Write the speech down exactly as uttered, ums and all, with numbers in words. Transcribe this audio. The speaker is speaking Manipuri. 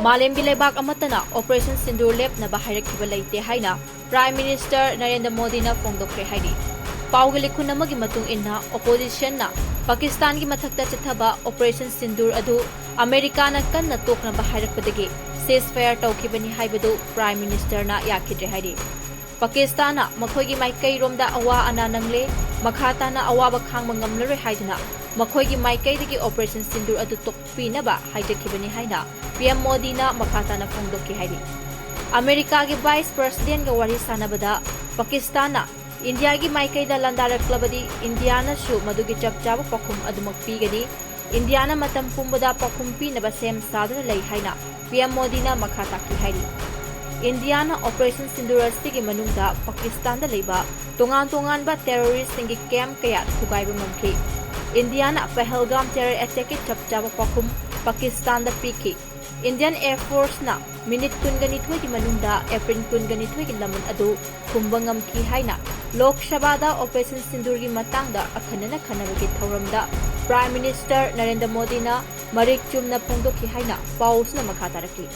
ꯃꯥꯂꯦꯝꯒꯤ ꯂꯩꯕꯥꯛ ꯑꯃꯠꯇꯅ Operation Sindoor ꯂꯦꯞꯅꯕ ꯍꯥꯏꯔꯛꯈꯤꯕ ꯂꯩꯇꯦ ꯍꯥꯏꯅ Prime Minister ꯅꯔꯦꯟꯗ꯭ꯔ ꯃꯣꯗꯤꯅ ꯐꯣꯡꯗꯣꯛꯈ꯭ꯔꯦ ꯍꯥꯏꯔꯤ꯫ ꯄꯥꯎꯒꯤ ꯂꯤꯈꯨꯟ ꯑꯃꯒꯤ ꯃꯇꯨꯡ ꯏꯟꯅ, Oppositionꯅ ꯄꯥꯀꯤꯁꯇꯥꯟꯒꯤ ꯃꯊꯛꯇ ꯆꯠꯊꯕ Operation Sindoor ꯑꯗꯨ ꯑꯃꯦꯔꯤꯀꯥꯅ ꯀꯟꯅ ꯇꯣꯛꯅꯕ ꯍꯥꯏꯔꯛꯄꯗꯒꯤ ceasefire ꯇꯧꯈꯤꯕꯅꯤ ꯍꯥꯏꯕꯗꯨ Prime Ministerꯅ ꯌꯥꯈꯤꯗ꯭ꯔꯦ ꯍꯥꯏꯔꯤ꯫ ꯄꯥꯀꯤꯁꯇꯥꯟꯅ ꯃꯈꯣꯏꯒꯤ ꯃꯥꯏꯀꯩꯔꯣꯝꯗ ꯑꯋꯥ ꯑꯅꯥ ꯅꯪꯂꯦ, ꯃꯈꯥ ꯇꯥꯅ ꯑꯋꯥꯕ ꯈꯥꯡꯕ ꯉꯝꯂꯔꯣꯏ ꯍꯥꯏꯗꯨꯅ ꯃꯈꯣꯏꯒꯤ ꯃꯥꯏꯀꯩꯗꯒꯤ Operation Sindoor ꯑꯗꯨ ꯇꯣꯛꯄꯤꯅꯕ ꯍꯥꯏꯖꯈꯤꯕꯅꯤ ꯍꯥꯏꯅ PM ꯃꯣꯗꯤꯅ ꯃꯈꯥ ꯇꯥꯅ ꯐꯣꯡꯗꯣꯛꯈꯤ ꯍꯥꯏꯔꯤ꯫ ꯑꯃꯦꯔꯤꯀꯥꯒꯤ Vice Presidentꯒ ꯋꯥꯔꯤ ꯁꯥꯟꯅꯕꯗ ꯄꯥꯀꯤꯁꯇꯥꯟꯅ ꯏꯟꯗꯤꯌꯥꯒꯤ ꯃꯥꯏꯀꯩꯗ ꯂꯥꯟꯗꯥꯔꯛꯂꯕꯗꯤ ꯏꯟꯗꯤꯌꯥꯅꯁꯨ ꯃꯗꯨꯒꯤ ꯆꯞ ꯆꯥꯕ ꯄꯥꯎꯈꯨꯝ ꯑꯗꯨꯃꯛ ꯄꯤꯒꯅꯤ꯫ ꯏꯟꯗꯤꯌꯥꯅ ꯃꯇꯝ ꯄꯨꯝꯕꯗ ꯄꯥꯎꯈꯨꯝ ꯄꯤꯅꯕ ꯁꯦꯝ ꯁꯥꯗꯨꯅ ꯂꯩ ꯍꯥꯏꯅ PM ꯃꯣꯗꯤꯅ ꯃꯈꯥ ꯇꯥꯈꯤ ꯍꯥꯏꯔꯤ꯫ ꯏꯟꯗꯤꯌꯥꯅ Operation Sindoor ꯑꯁꯤꯒꯤ ꯃꯅꯨꯡꯗ ꯄꯥꯀꯤꯁꯇꯥꯟꯗ ꯂꯩꯕ ꯇꯣꯉꯥꯟ ꯇꯣꯉꯥꯟꯕ terroristꯁꯤꯡꯒꯤ camp ꯀꯌꯥ ꯊꯨꯒꯥꯏꯕ ꯉꯝꯈꯤ꯫ ꯏꯟꯗꯤꯌꯥꯅ ꯄꯍꯜꯒꯥꯝ terror attackꯀꯤ ꯆꯞ ꯆꯥꯕ ꯄꯥꯎꯈꯨꯝ ꯄꯥꯀꯤꯁꯇꯥꯟꯗ ꯄꯤꯈꯤ꯫ Indian Air Forceꯅ minute ꯀꯨꯟꯒ ꯅꯤꯊꯣꯏꯒꯤ ꯃꯅꯨꯡꯗ April ꯀꯨꯟꯒ ꯅꯤꯊꯣꯏꯒꯤ ꯂꯃꯟ ꯑꯗꯨ ꯈꯨꯝꯕ ꯉꯝꯈꯤ ꯍꯥꯏꯅ Lok Sabhaꯗ Operation Sindoorꯒꯤ ꯃꯇꯥꯡꯗ ꯑꯈꯟꯅꯅ ꯈꯟꯅꯕꯒꯤ ꯊꯧꯔꯝꯗ Prime Minister ꯅꯔꯦꯟꯗ꯭ꯔ ꯃꯣꯗꯤꯅ ꯃꯔꯤꯛ ꯆꯨꯝꯅ ꯐꯣꯡꯗꯣꯛꯈꯤ ꯍꯥꯏꯅ ꯄꯥꯎꯁꯤꯅ ꯃꯈꯥ ꯇꯥꯔꯛꯂꯤ꯫